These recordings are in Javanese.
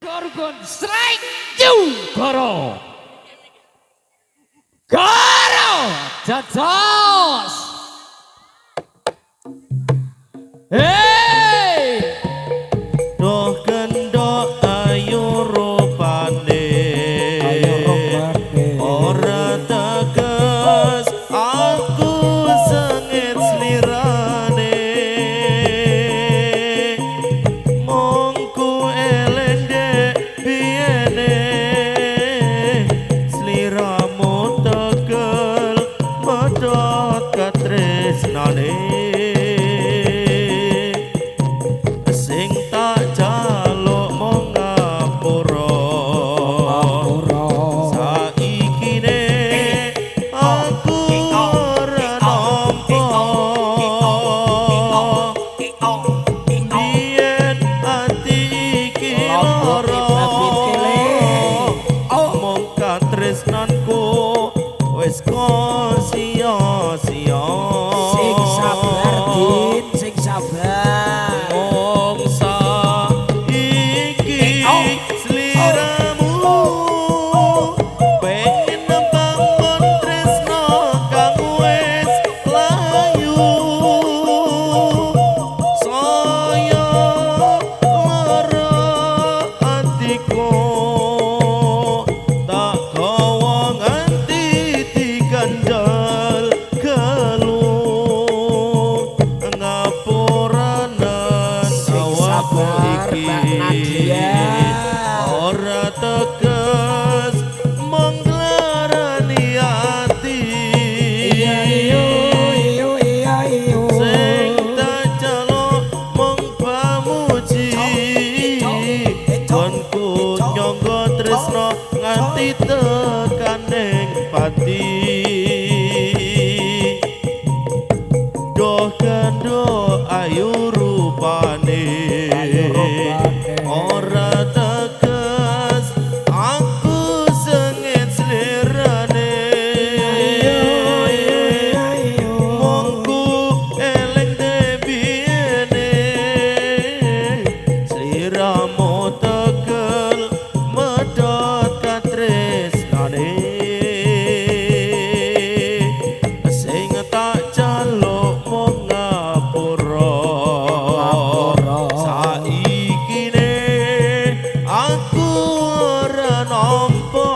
Gorgon strike you Goro. Goro dados. Hey! Doh gendok ayu rupane. Ayu rupane. Ora teges aku sengit slirane. Mongku elende biyene. Sliramu tegel medhot katresnane. Sing tak jaluk mung ngapura. Saikine aku ora nampa. Biyen ati iki lara. Mung katresnanku wis sia-sia. Sing sabar Din, sing sabar. Mung saiki sliramu pengen bangun tresno kang wis layu. Saya lara atiku tak gawa nganti diganjal gelu. Ngapuranen Sing awakku sabar, iki Mbak Nadia. Ora teges mung nglarani ati. Iya iyo iyo iya iyo. Sing tak jaluk mung pamuji. Konku nyangga tresno nganti tekaning pati. Doh gandho ayu rupane. Ayu rupane. Ora teges aku sengit slirane. Iya iyo. Mongku eling debiyene. Sliramu tegel medhot katresnane. Sing tak jaluk mung ngapura. Saikine aku ora nampa.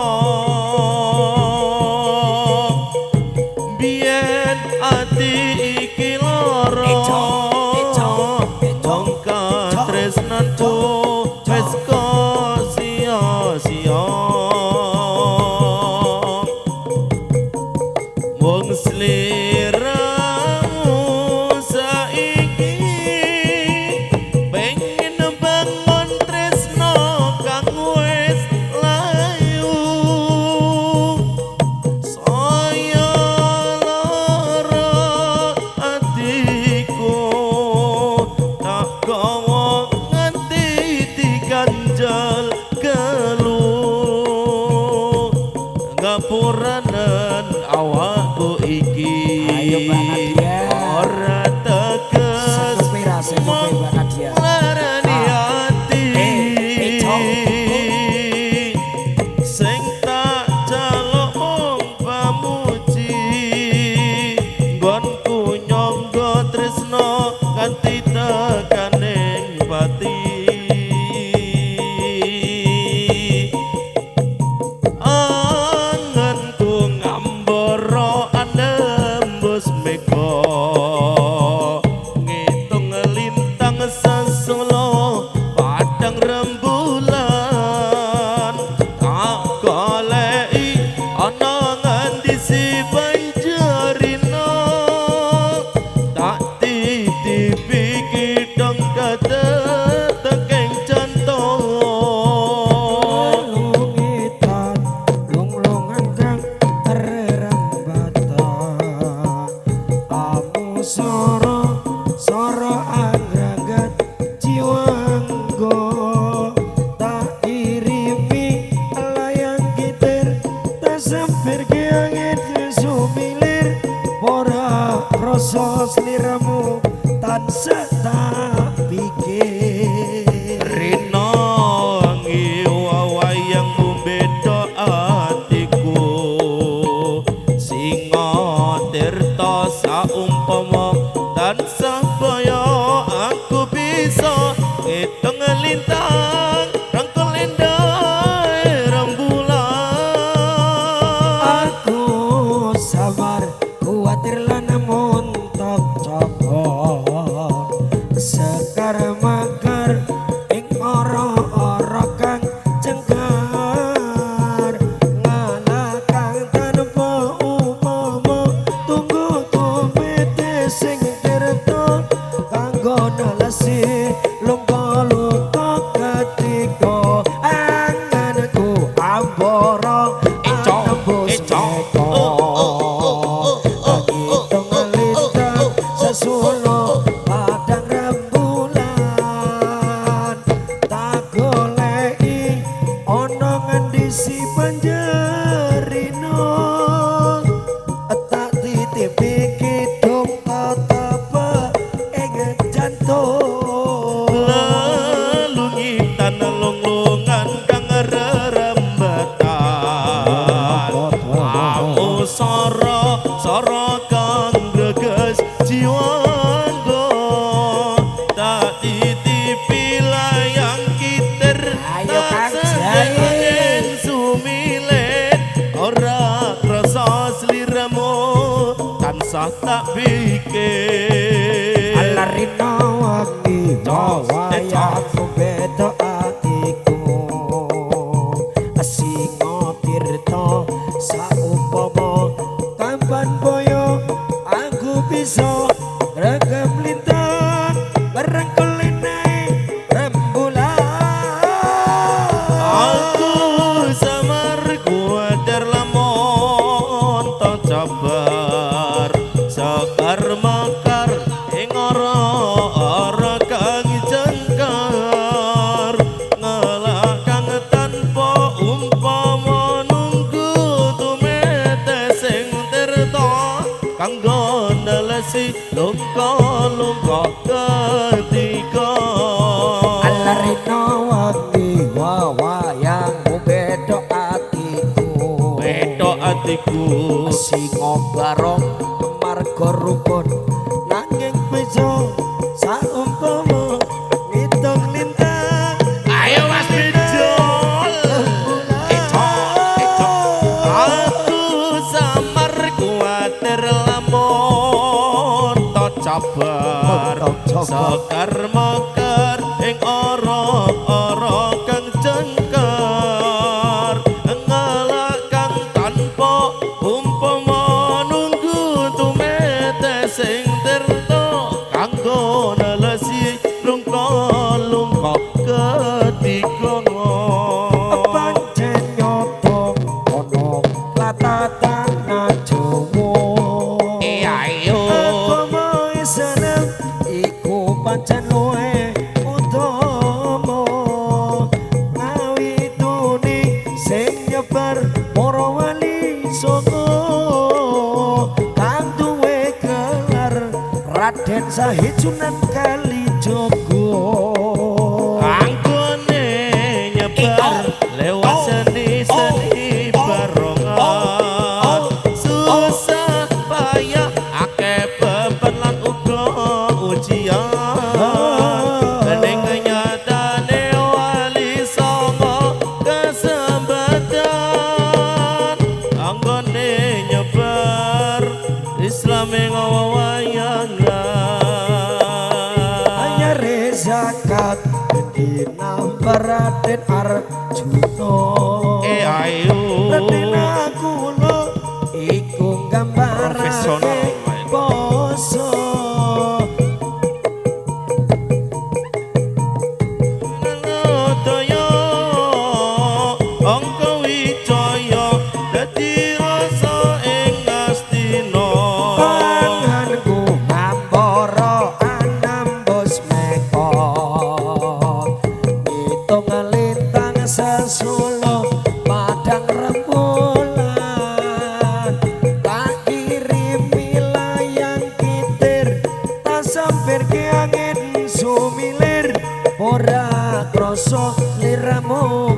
Biyen ati iki lara. Wong katresnanku wis sia-sia. Mung sliramu saiki pengen bangun tresno kang wis layu. Saya lara atiku tak gawa nganti diganjal gelu. Ngapuranen awakku iki. Ayo Mbak Nadia. Ora teges Sekopi ra, sekopi Mbak Nadia. Larani ati. Sing tak jaluk mung pamuji. Nggonku nyangga tresno nganti tekaning pati. Anganku ngambara anembus mega. Ngitung lintang sesolo padang rembulan. Tak goleki ana ngendi si Banjarina. Tak titipi kidung katetekeng jantung. Lungitan lunglungan kang rerembatan. Amu soro soro anggraget jiwanggo. Tak irimi layang gitir tak sempir angin sumilir. Ora rasa sliramu tansah tak pikir. Rino ngi Tansah baya aku bisa ngitung lintang rangkul endahe rembulan. Aku sabar kuatir lan muntok coba sekar makar ing ora-ora kang cengkar ngalah kang tanpa upama tunggu tumete sing tirta kanggo nalesi lungka-lungka ketika anganku ambara anembus meka ngitung lintang sesula padang rembulan tak goleki ana ngendi si panjerino tak titipi kidung tetepe ing jantung. Lelungitan lunglungan kang rerembetan aku soro soro kang greges jiwanggo tak titipi layang kitir Ayo, tak Kang Jai. seneng sumilir ora krasa sliramu tansah tak pikir. Alarina wangi wayangku beda atiku singa tirta saumpama kapan boyo aku bisa regem lintang rengkul linae rembulan. Aku samar kuatir lamun to cabar sekar mekar ing ora-ora kang jengkar ngelak kang tanpa umpama nunggu tumete sing tirta kanggo nelesi lungka-lungka ketika. Alarina wangi wayangku beda atiku Beda atiku singa barong marga rukun nanging bejo saumpama ngitung lintang. Ayo Mas Bijol. Eco, eco. Aku samar kuatir lamun to cabar sekar mekar ing ora-ora kang jengkar ngelak kang tanpa umpama nunggu tumete sing tirta kanggo nelesi lungka-lungka ketiga. Pancen nyoto ana latatan Jawa Ayo agama Islam iku pancen luwih utama ngawitune sing nyebar para wali songo kang duwe gelar Raden Sahid Sunan Kalijaga. Anggone nyebar lewat seni-seni barongan susah payah akeh beban lan uga ujian ning nyatane wali songo kesempatan anggone nyebar Islam ing wayangan. Anyare zakat dinambar Raden Arjuna. Ayo Raden Akula iku gambarake Profesional, poso. Daya angka wijaya dadi rasa ing astina. Panganku ngambara anambus meka ngitung lintang sesula padang rembulan tak kirimi layang kitir tak sampirke angin sumilir ora krasa liramu.